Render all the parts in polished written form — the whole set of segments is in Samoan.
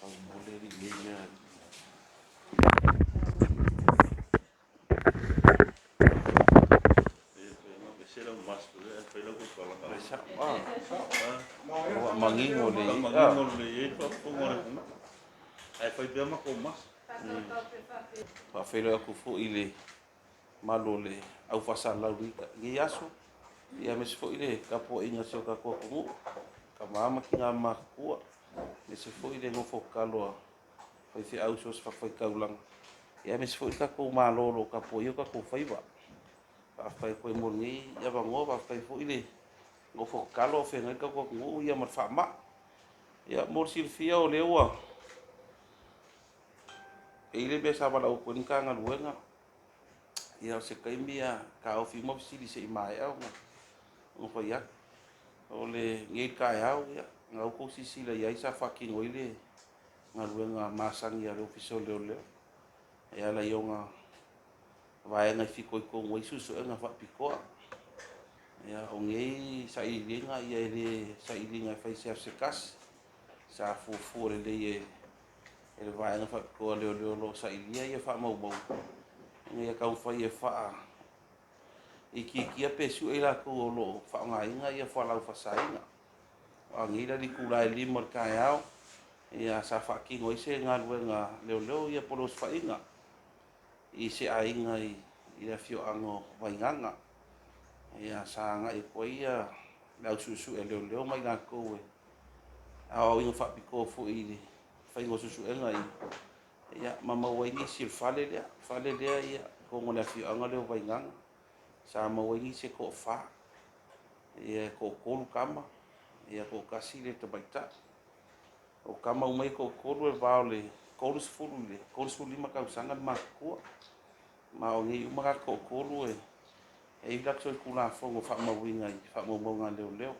Faumole alii nei mea alii. Ua manino lelei. Manino lelei ai le faafofoga a le atunuu. Ae fai pea matou mask. Faafeiloai atu foi i le mamalu o le au faasalalau i lenei aso, ia aemaise foi le tapuaiga a si o tatou atunuu, tama ma tina matutua, aemaise foi le nofo tatalo a faifeau i so o se fatafaitaulaga, ia aemaise foi le tatou Malo o lo o tapuaia o tatou faiva. Faafetai atu ai mo lenei avanoa, faafetai foi le nofo tatalo a o feagai le tatou atunuu ma le faamai. Ia mo le silafia o lea ua e i ai le mea sa valaau atu ai le Matagaluega, ia o se taimi taofi uma fesili se i maea ona fai atu. O lenei taeao, ia, na outou silasila i ai sa faatino ai le galuega masani a le Ofisa o Leoleo e ala i ona vaega e fitoitonu ai suesuega faapitoa. Ia, o nei sailiiliga ia e le sailiga e fai i se aso se tasi, sa fuafua lelei e le vaega faapitoa a leoleo o lo o sailia ia faamaumauga ina ia taumafai e faaitiitia pe sue i latou o lo o faaaogaina ia fualaau faasaina. Aua o nei la i le itula e 5 o le taeao, ia sa faatino ai se galuega a leoleo ia po o le osofaiga i se aiga i le afioaga o Vaigaga. Ia sa agai atu ai ia le au suesue a leoleo ma i latou e aoaoina faapitoa foi i le faiga o suesuega ia, ia ma maua ai nisi o le fale lea. O le fale lea i totonu o le afioaga lea o Vaigaga, sa maua ai nisi e toafa, ia e toatolu tama, ia toatasi le tamaitai. O tama uma ia e toatolu e va o le 30 i le 35 tausaga le matutua. Ma o nei uma latou toatolu e i ai latou solitulafono faamauina i faamaumauga a leoleo.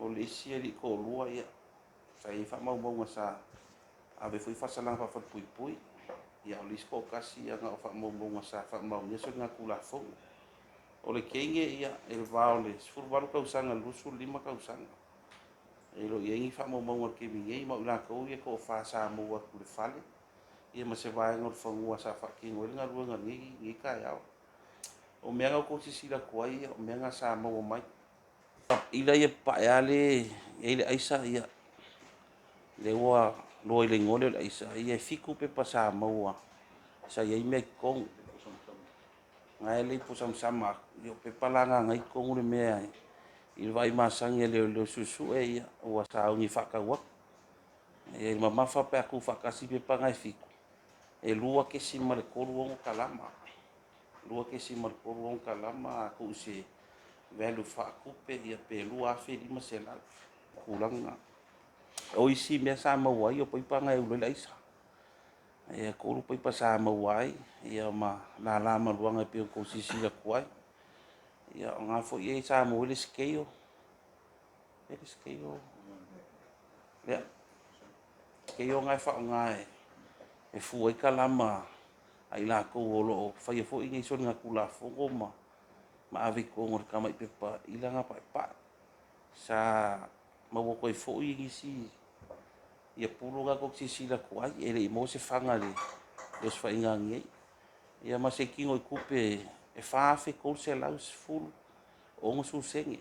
O le isi alii toalua, ia, sa i ai faamaumauga sa ave foi faasalaga faafalepuipui. Ia o le isi toatasi na o faamaumauga sa faamaonia soligatulafono. O le teine, ia, i le va o le 18 tausaga i le 25 tausaga. E le o i ai ni faamaumauga i le taimi nei, ma o i latou ia e toafa sa maua atu i le fale, ia ma se vaega o le fanua sa faatino ai le galuega i lenei taeao. O mea na outou silasila atu ai, o mea na sa maua mai. Ila ia papae lava lea e i ai le aisa, ia, lea ua loa i le igoa lea o le aisa, ia e 7 pepa sa maua sa i ai mea i totonu. Na e le i posamasama atu, ia o pepa la na na i totonu le mea i le vaai masani a leoleo suesue, ia ua sauni e faatau atu. Ia i le mamafa pe a tuufaatasi pepa na e 7, e 2.36 kalama. 2.36 kalama a tuu i se value faatupe, ia pe 2,500 tulaga. O isi mea sa maua ai, o paipa na e ulu ai le aisa. E 3 paipa sa maua ai, ia ma lala maluaga e pei ona outou silasila atu ai. Ia o na foi e sa maua ai le scale, e le scale, ia, scale na e faaaoga e fua ai kalama a i latou o lo o faia foi nei soligatulafono ma ave i totonu o le tamai pepa i lana paepae. Sa maua atu ai foi nisi ia pulu na tou te silasila atu ai, e le i maua se fana i le osofaiga ananei. Ia ma se tinoitupe e 4,310.60 sene.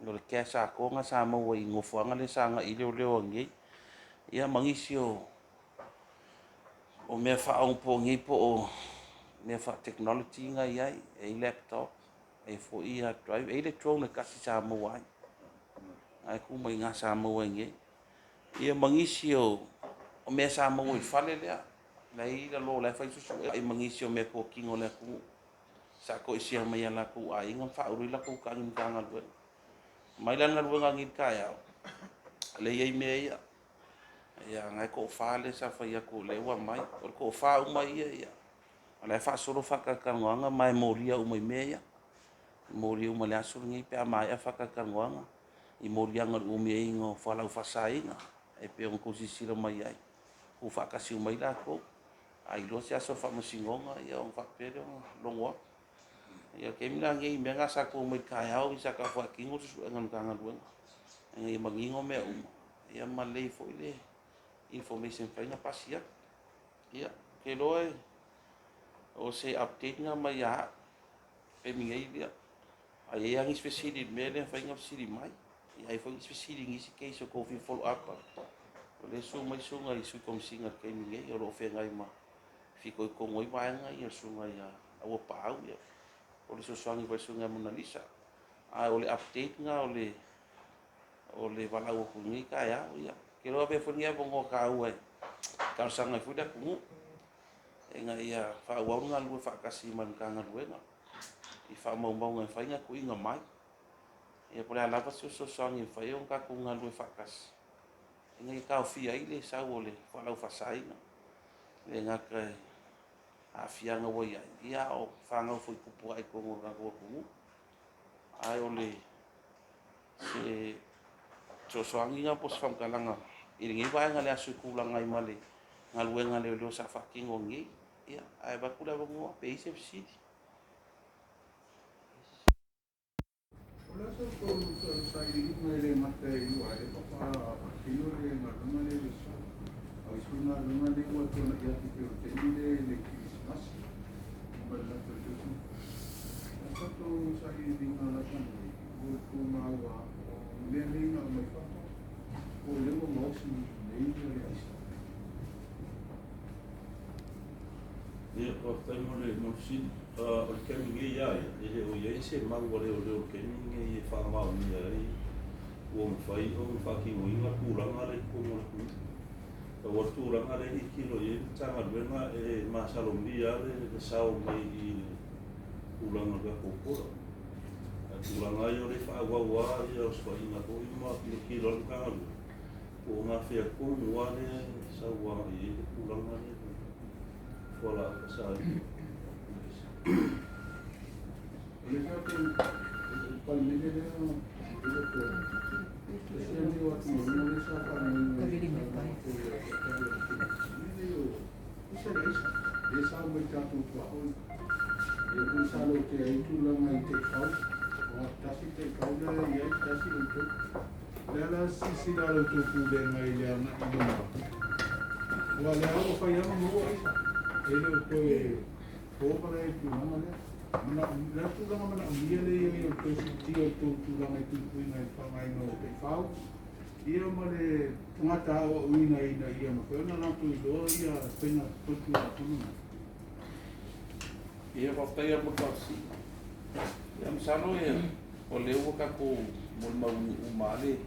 O le cash atoa lena sa maua i nofoaga lea sa agai i ai leoleo ananei. Ia ma nisi o mea faaonaponei po o mea faa-technology na i ai, e i ai laptop, e i ai foi hard drive, e i ai le drone e tasi sa maua ai, na e tu mai i ina sa maua ai nei. Ia ma nisi o mea sa maua i le fale lea, la e i lalo o la e fai suesuega ma nisi o mea totino a le atunuu sa toesea mai a latou aiga ma faaulu ai latou tagi i le Matagaluega. Mai la le galuega nei i le taeao, lea e i ai mea ia, ia na e toafa lea sa fai atu o lea ua aumai. O le toafa uma ia, o la e faasolo faatalatalanoaga ma e molia uma i mea ia. E molia uma i le aso lenei pe a maea faatalatalanoaga i moliaga o le umiaina o fualaau faasaina e pei ona outou silasila mai ai, tuufaatasi uma ai latou. A iloa se aso o le faamasinoga ia ona faapea lea ona logo atu. Ia o le taimi la lenei i mea na sa tuu mai i le taeao sa tau faatino le suesuega a le Matagaluega ina ia manino mea uma, ia ma lelei foi le information e mafai ona pasi atu. Ia, ou te iloa o se update lena mai ia au i le taimi nei lea. A i ai lava nisi fesili i le mea lea e mafai ona fesili mai. E i ai foi nisi fesili i nisi case o tou fia follow up ai. O lea e susu mai susuga i Sui Komesina i le taimi nei o lo o feagai ma fitoitonu ai vaega ia, le susuga ia Auapaau, ia, o le fesoasoani foi i le susuga ia Monalisa. Ae o le update lena o le o le valaau atu i lenei taeao. Ia, ou te iloa avea foi lenei avanoa taua e talosaga ai foi le atunuu ina ia faaauau le galulue faatasi ma le Matagaluega i faamaumauga e mafai ona tuuina mai. Ia po o le a lava se fesoasoani e mafai ona tatou galulue faatasi ina ia taofia ai le sau o le fualaau faasaina, e le gata i aafiaga ua i ai, ia a o fanau foi e tupu ae i totonu o le tatou atunuu. Ae o le se fesoasoani lena po o se faamatalaga i lenei vaega i le aso e tulaga ai ma le galuega a leoleo sa faatino nei. Ia, ae avatu le avanoa pe i ai se fesili. O le a sa outou sailiiliga e le gata i Luaepa faatino le galuega lea i le aso, a o isi foi galuega lea ua tuanai atu pei o le taimi lea i le Kerisimasi ma le latou tausaga fou. O le a sa outou sailiiliga lata nei ua outou maua o mea nei na aumai fafo po o lea ua gaosi nei le aisa? Ia, faafetai mo le fesili. O le taimi nei lava ia, e le o i ai se mau a leoleo i le taimi lenei e faamaonia ai ua mafai ona faatinoina le tulaga lea i totonu o le atunuu. Pau lava le tulaga lea e tilotilo i ai le Matagaluega e masalomia lava le sao mai i le tulaga o le tatou border. A o le tulaga lava ia o lea e faaauau lava osofaiga foi ma tilotilo lava le Matagaluega po o gafea tonu lava lea e sau agai i ai le tulaga lea i le fualaau faasaina. O le tatou Palemene lea e se nei o atugaluga lea sa faaaogaina i saunoaga foi a le Taitai o le atunuu, o mea nei o aisa le aisa, lea sa aumai i tatou tuaoi. Lea foi sa lotea ai tulaga i taifau, aua tasi le taifau la e i ai, tasi outou. O le a la silasila a la outou pulega i le agai i luma, aua o lea lava ua fai lava ma maua aisa, e le o toe po malae i le tulaga lea. O le a le tulaga manaomia lea e i ai o le toe siitia o le tou tulaga i puipuiga i le faaaogaina o taifau, ia ma le tagata aoaoina ina ia mafai ona latou iloa ia faiga solitulafono nei? Ia, faafetai lava mo le faafesili. Ia, masalo o lea ua tatou molimauina uma lava le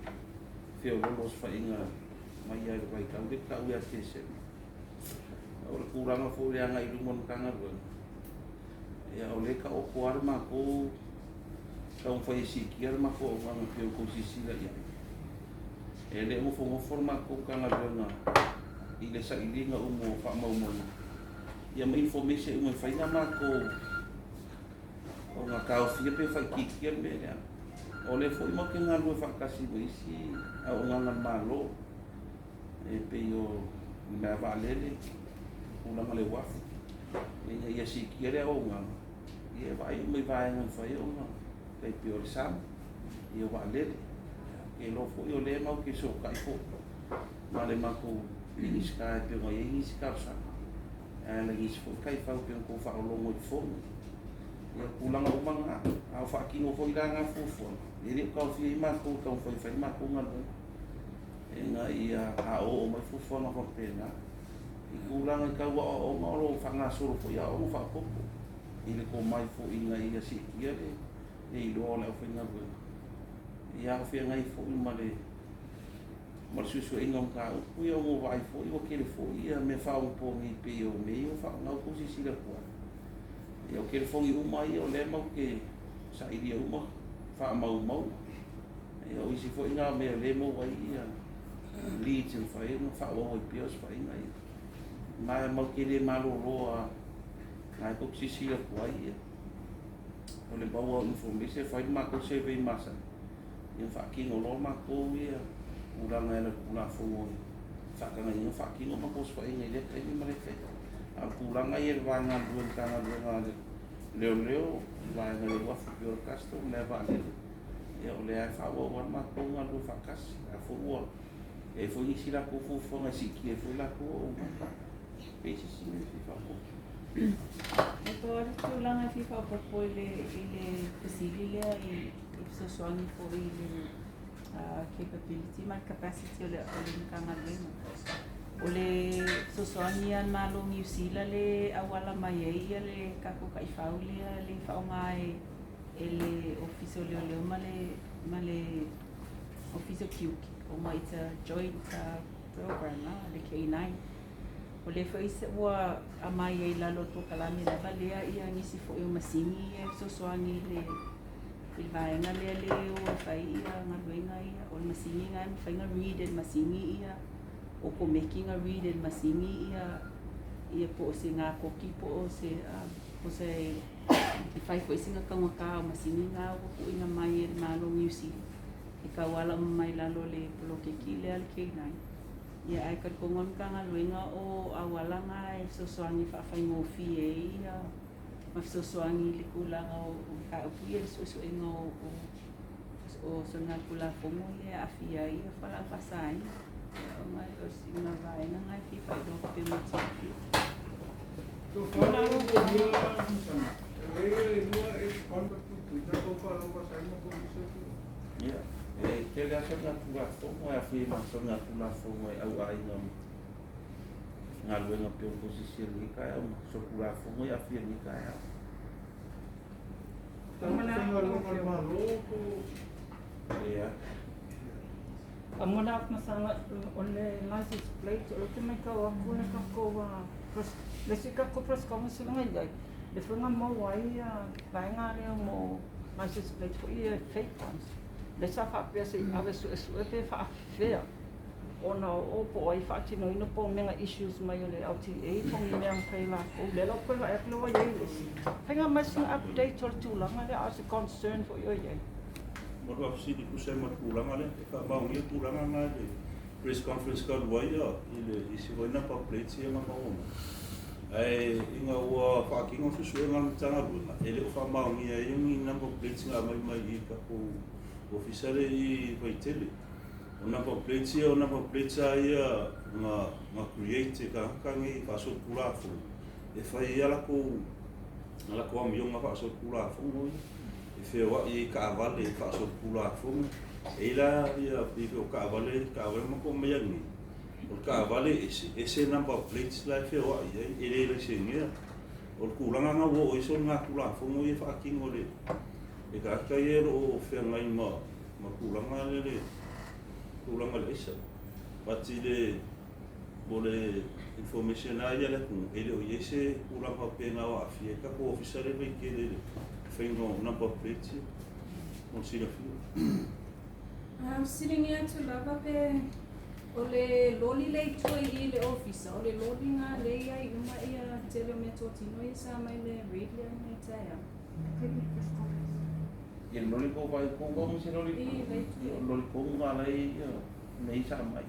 feoloolo osofaiga mai lava i le vaitau lea e tau ia Tesema. O le tulaga foi i le agai i luma o le Matagaluega, ia o lea e taoto lava le matou taumafai e siitia le matou auaunaga e pei ona outou silasila i ai. E le o nofonofo le matou Matagaluega i le sailiga uma o faamaumauga ia ma information uma e fai na matou ona taofia pe faaitiitia le mea lea. O lea foi matou te galulue faatasi ma isi auaunaga a le Malo e pei o le mea vaalele, tulaga o le uafu, ina ia siitia le auaunaga, ia e vaai uma i vaega e mafai ona tai pei o le sami, ia o vaalele. Ou te iloa foi o lea matou te fesootai foi ma le matou Minisita e pei ona i ai nisi talosaga e ala i nisi foi taifau e pei ona outou faalogologo i le fono. Ia o tulaga uma na, a o faatino foi la na fuafuaga, e le o taofia ai matou e taumafai e fai le matou galuega ina ia a oo mai fuafuaga faapena i tulaga tau aoaoga o lo o faagasolo foi aoaoga faaopoopo i le tomai foi ina ia siitia le iloa o le aufaigaluega. Ia a o feagai foi ma le suesueina o mataupu ia ona ua vaai foi ua tele foi ia mea faaonaponei pei o mea ia ua faaaoga ua outou silasila atu ai. Ia o telefoni uma ia o lea matou te sailia uma faamaumauga. Ia o isi foi na mea o lea e maua ai ia leads e mafai ai ona faaauau ai pea osofaiga ia. Ma matou te le malolo lava, na e tou te silasila atu ai ia, o le maua o information e fai le matou survey masani, ia faatino loa matou ia tulaga e ala i le Tulafono e faatagaina faatino matou osofaiga i lea taimi ma lea taimi. A o le tulaga ia i le va galulue o le Matagaluega a Leoleo, le vaega o le uafu pei o le custom, le vaalele, ia o lea e faaauau lava le matou galulue faatasi. A foi ua E i ai foi nisi latou fuafuaga e siitia ai foi latou auaunaga. Pe i ai se isi mea e fia faaopoopo. E pau lava le tulaga e fia faaopoopo i le i le fesili lea i i fesoasoani foi i le capability ma le capacity o le o le Matagaluega. O le fesoasoani a le Malo o Niu Sila le auala mai ai ia le tatou taifau lea le faaaoga e e le Ofisa o Leoleo ma le ma le Ofisa o Tiute ona it's a joint program le K9. O lea foi ua aumai ai i lalo o le polokalame lava lea ia nisi foi o masini ia e fesoasoani i le i le vaega lea le o e fai ia galuega ia. O le masini lena e mafai ona read e le masini ia okomeki ona read e le masini ia ia po o se nakoki po o se po o se e fai foi sina taugata o masini na ua tuuina mai e le Malo o Niu Sila e tauala uma mai lalo o le poloketi lea a le K9. Ia ae talitonu lava le Matagaluega o auala na e fesoasoani e faafaigofie ai ia ma fesoasoani i le tulaga o mataupu ia le suesuega o o soligatulafono ia e aafia ai ia fualaau faasaina. Ona o sina vaega na e fia faailoa atu pea mo le silafia. Ia, e tele lava soligatulafono e aafia ai ma soligatulafono e auaaina ma galuega pei ona outou silasila i lenei taeao ma solitulafono e aafia i lenei taeao. Ia. O le license plate, o lea ou te matau atu le tatou le isi tatou press conference lea na i ai, lea foi na maua ai vaega lea mo license plate foi ia fake ones. Lea sa faapea se i ave e suesue pe faafefea ona o po o ai faatinoina po o mea na issues mai e le LTA po o ni mea na fai e latou. Lea la ua toe vaai atu lea ua i ai le isi. Faiga mai sina update o le tulaga lea a o se concern foi o i ai. Mo le faafesili e tusa ai ma le tulaga lea, e faamaonia le tulaga lena i le press conference talu ai i le isi foi number plates ia na maua mai. Ae ina ua faatino le suesuega a le Matagaluega, e le o faamaonia ai ni number plates na aumai mai i tatou ofisa lea i Vaitele. O number plates ia, o number plates lava ia na, na create e tagata nei faasolitulafono e fai ai a latou, a latou amioga faasolitulafono ia, e feoai ai i taavale faasolitulafono. E i ai la ia pei foi o taavale, taavale matou aumaia nei, o le taavale e ese, ese number plates la e feoai ai, e le laisenea. O le tulaga lena ua oo i ai soligatulafono ia e faatino e le, e tagata ia o lo o feagai ma, ma tulaga lea le tulaga i le aisa. But i le, mo le information lava ia a le atunuu, e le o i ai se tulaga faapena o aafia ai le tatou ofisa lea e Vaitele i le faiga o number plates ia, mo le silafia. Fesiligia atu lava pe o le loli lea i tua i i le ofisa, o le loli na lea i ai uma ia tele o meatotino ia sa mai le raid lea nei taeao. Ia le loli tou vaai tou ma se loli I o le loli tonu na ala ai ia mea ia sa aumai.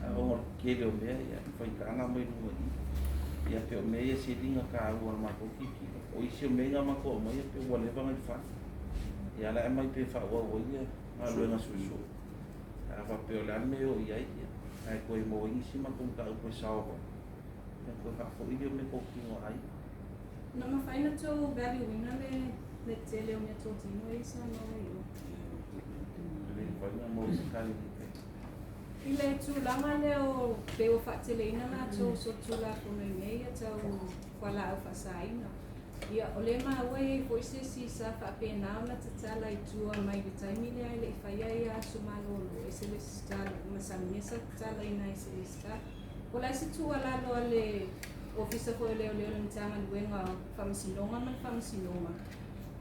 Ae ona o le tele o mea ia faitaga mai luga i i. Ia pei o mea ia sili ona taua i le matou tilotilo. O isi o mea ia na matou aumaia pei ua leva ona i fale. Ia a o le a aumai pea e faaauau ai ia galuega suesue. Pe a faapea o le a le mea e oo i ai, ia ae toe maua ai nisi matou mataupu e solve ai, ia ona toe faafoi lea o meatotino a aiga. Na mafai ona tou value ina le le tele o meatotino ia sa maua i o. E le mafai ona maua se tali i le I le tulaga lea o pei ua faateleina latou solitulafono i mea ia tau fualaau faasaina. Ia, o lea e maua e i ai foi se isi sa faapena ona tatala i tua mai le taimi lea e le i faia ia aso malolo e se resitala, masani sa tatalaina ai e se resitala. Po o le a se tuualalo a le Ofisa foi o Leoleo i le Matagaluega o Faamasinoga ma le Faamasinoga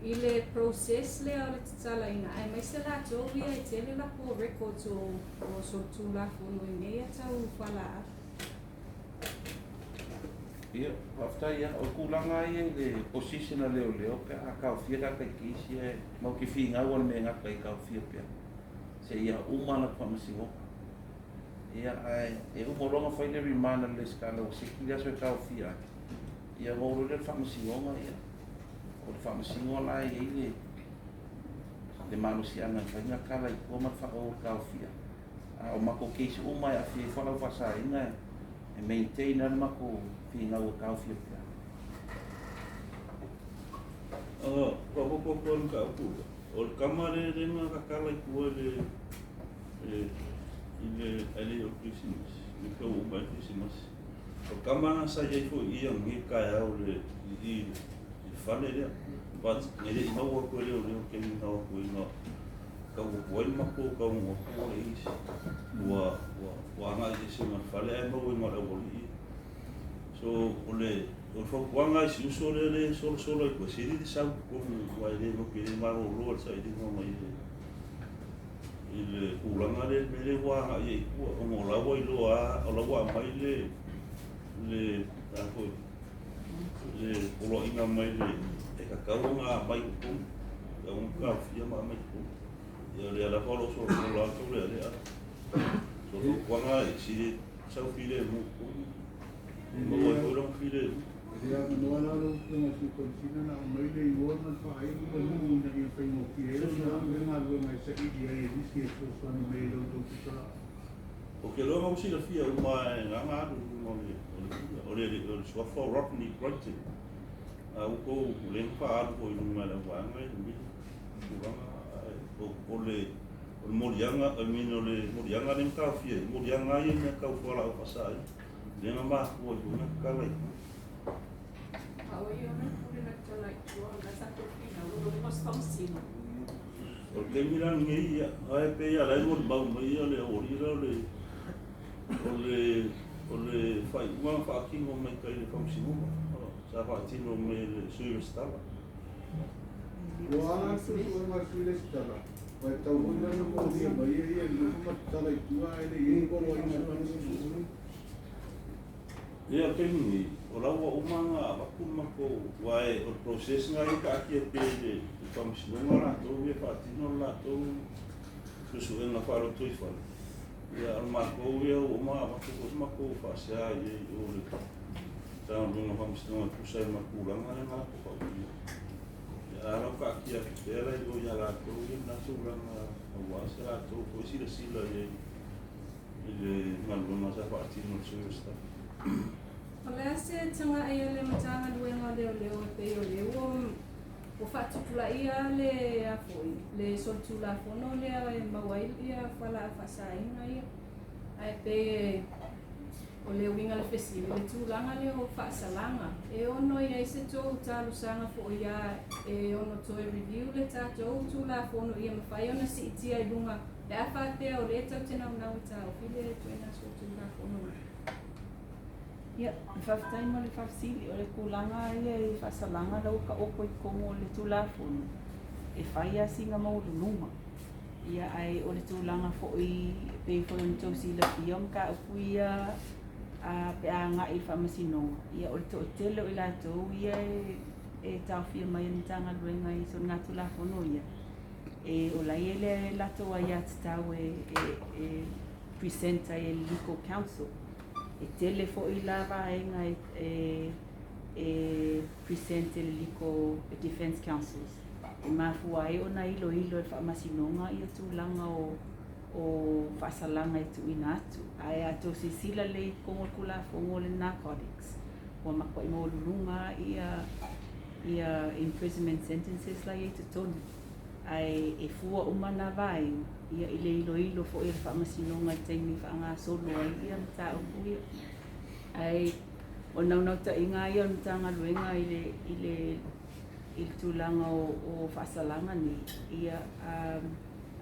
i le process lea o le tatalaina aemaise latou ia e tele latou records o o solitulafono i mea ia tau fualaau. Ia, faafetai lava. O le tulaga lava ia i le position a leoleo pe a taofia tagata i case ia, matou te finau lava i le mea e gata ai taofia pea seia uma latou faamasinoga. Ia, ae e uma loa ona fai le remand a le Resitala ua seki le aso e taofia ai, ia ona oo loa lea i le faamasinoga, ia, o le faamasino la e i ai le malosiaga e mafai ona tala i tua ma le faaauau o le taofia. A o matou case uma e aafia ai fualaau faasaina e maintain lava le matou finau e taofia pea. Faaopoopo atu lava le mataupu lea, o le tama lea lea na tatala i tua i le i le ae le o le Kerisimasi, le tau ua uma ai le Kerisimasi. O le tama lena sa i ai foi i i ananei i le taeao i le i i le fale lea. But e le i maua atu e leoleo i le taimi na o atu ai na tau atu ai le matou taunuu atu ua leai nisi. Ua ua ua agai ese ma le fale ae maua ai na o le aualii ia. So o le o le fautuaga i si uso lea lea e solosolo ai tua, sili le sau i totonu aua e le matou te le malolo i le sailiga o nai i le tulaga lea le mea lea ua agai ai i tua ona o la ua iloa lava o la ua aumai le le a foi le poloaiga mai le e tatau ona aumai i totonu, e tatau ona taofia ma aumai i totonu. Ia o lea lava o lo o solosola atu lealea. So o le fautuaga e sili sau filemu i totonu e maua ai foi lona filemu. E le avanoa la lau Afioga i le Sui Komesina ona aumai le igoa ma le faaiu ma nuu ina ia faigofie ai ona ave galuega e saili ai e nisi e fesoasoani mai i la outou pitolaau. Ou te iloa na ua silafia uma e na alu i luga o le o le o le suafa o Rodney Brighton. A ua tou lea na faaalu foi i luga e le auvaega i le mili tulaga o o le o le moliaga I mean o le moliaga lea na taofia ai, moliaga lava ia i mea tau fualaau faasaina lea na mafua ai foi ona tatala i tua. A o ia ona pule na tatala i tua, o la sa tou finau, o lona uiga o se faamasino. O le taimi la lenei, ia, ae pei lava o la e molimau mai le aualii lea o le o le o le faaiuga na faatino mai tai i le Faamasinoga, sa faatino mai e le Sui Resitala. Ua ala le suesuega a le Sui Resitala, aua e tatau foi la ona molia mai e ia i le nofo ma tatala i tua ae le i i ai ni poloaiga a le Faamasinoga. Ia, o le taimi nei, o la ua uma ona avatu le matou, aua o le process lena e taatia pea i le Faamasinoga latou ia e faatino le latou suesuega faalotoifale. Ia, a o matou ia ua uma ona avatu foi le matou faasea i ai i o i le Matagaluega o Faamasinoga e tusa ai ma le tulaga lea na latou faauiina. Ia, a o la ua taatia atu pea la i o ia latou ia lena tulaga aua se latou foi silasila i ai i le galuega sa faatino e le Sui Resitala. O le a se taga'i a le Matagaluega o Leoleo e pei o lea ua ua faatupulaia le a foi le solitulafono lea e maua ai ia fualaau faasaina ia ae pei e o le uiga o le fesili le tulaga lea o faasalaga e ono i ai se tou talosaga foi ia e ono toe review le tatou Tulafono ia mafai ona siitia i luga pe a faapea o lea e tatou te naunau e taofi le ituaiga solitulafono lea. Ia, faafetai mo le faafesili. O le tulaga ia i faasalaga la ua taoto i totonu o le Tulafono, e fai lava sina maualuluga. Ia, ae o le tulaga foi e pei foi ona outou silafia o mataupu ia a pe a agai i le Faamasinoga, ia o le toatele o i latou ia e taofia mai e le Matagaluega i soligatulafono ia, e o la e i ai le latou aiatatau e e present ai e le Legal Counsel. E tele foi la vaega e e present e le Legal Defence Counsels e mafua ai ona iloilo e le Faamasinoga ia tulaga o o faasalaga e tuuina atu. Ae a outou silasila lelei i totonu o le Tulafono o le Narcotics, ua matuai maualuluga lava ia imprisonment sentences la e i ai i totonu. Ae e fua uma na vaega ia i le iloilo foi a le Faamasinoga i le taimi e faagasolo ai ia mataupu ia. Ae o le naunautaiga lava ia o le Matagaluega i le i le i le tulaga o faasalaga nei, ia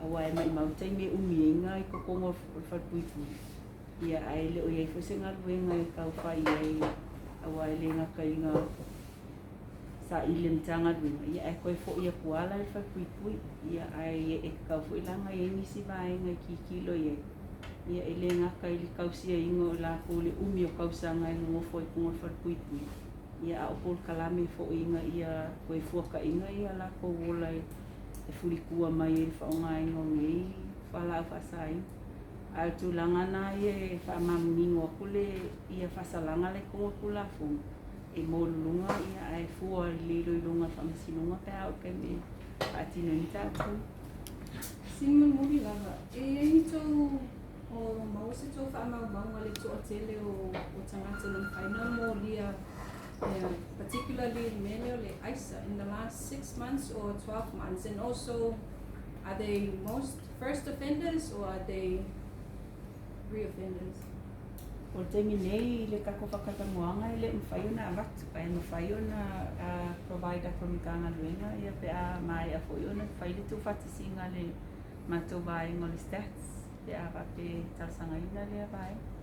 aua e maumau le taimi e umi ai na i totonu o le falepuipui, ia ae le o i ai foi se galuega e tau fai ai aua e le gata ina saili e le Matagaluega, ia ae toe foi atu lava la i le falepuipui. Ia ae e tatau foi la ona i ai nisi vaega e tilotilo i ai, ia e le gata i le tausiaina o i latou i le umi o tausaga e nonofo ai i totonu o le falepuipui, ia a o polokalame foi ina ia toe fuataina ia latou ola e fulitua mai ai i le faaaogaina o nei fualaau faasaina. A o le tulaga lena ia e faamamanino atu le ia faasalaga la i totonu o le Tulafono, e maualuluga ia ae fua i le iloiloga a le Faamasinoga pe a oo i le taimi e faatino ai mataupu. Sina mulimuli lava, e i ai ni tou O maua se tou faamaumauga i le toatele o tagata na mafai ona molia, particularly i le mea lea o le aisa, in the last 6 months or 12 months? And also, are they most first offenders or are they reoffenders? O le taimi nei i le tatou faatalatalanoaga e le mafai ona avatu ae mafai ona provide atu e le Matagaluega ia pe a maea foi ona fai le tuufaatasiga a le matou vaega o le stats pe a faapea e talosagaina lea vaega.